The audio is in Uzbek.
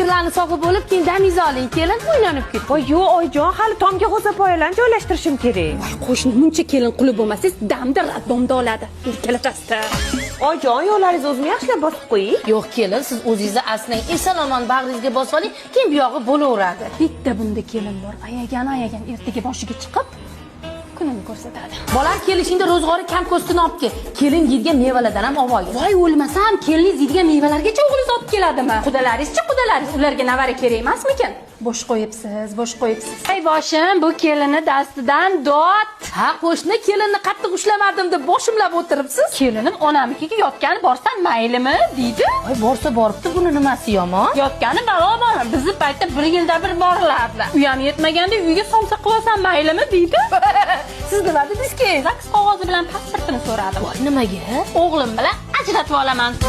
Sigirlarni sog'ib bo'lib, keyin damingizni oling, kelin, o'ylanib ketdi. Voy, yo'q, oyijon, hali tomga g'o'zapoyalarni joylashtirishim kerak. Voy qo'shni, muncha kelin quli bo'lmasangiz, damda роддом da oladi. Ikkalatasi. Oyijon, yo'llaringizni o'zim yaxshilab bosib qo'ying. Yo'q, kelin, siz o'zingizni asrang, eson omon bag'ringizga bosib oling, keyin buyog'i bo'laveradi. Bitta bunda kelin bor, ayagan ayagan ertaga boshiga chiqib kunini ko'rsatadi. Bolam, kelishingda ro'zg'ori kam ko'stini olib kel. Kelin yeydigan mevalardan ham olib olgin. Voy o'lmasam, keliningiz yeydigan mevalargacha o'g'lingiz olib keladimi? Qudalaringizchi, qudalaringiz, ularga navara kerak emasmikan? Bo'sh qo'yibsiz, bo'sh qo'yibsiz. Ey boshim, bu kelinni dastidan dod. Ha, qo'shni, kelinni qattiq ushlamadim deb boshimlab o'tiribsiz. Kelinim onamnikiga yotgani borsam maylimi deydi. Voy, borsa boribdi, buni nimasi yomon? Yotgani balo bormi? Bizni paytda bir yilda bir borilardi. U ham yetmaganda uyga somsa qilib olsam maylimi deydi. Siz nima dedingiz keyin? Zaks qog'ozi bilan pasportini so'radim. Voy, nimaga? O'g'lim bilan ajratib olaman.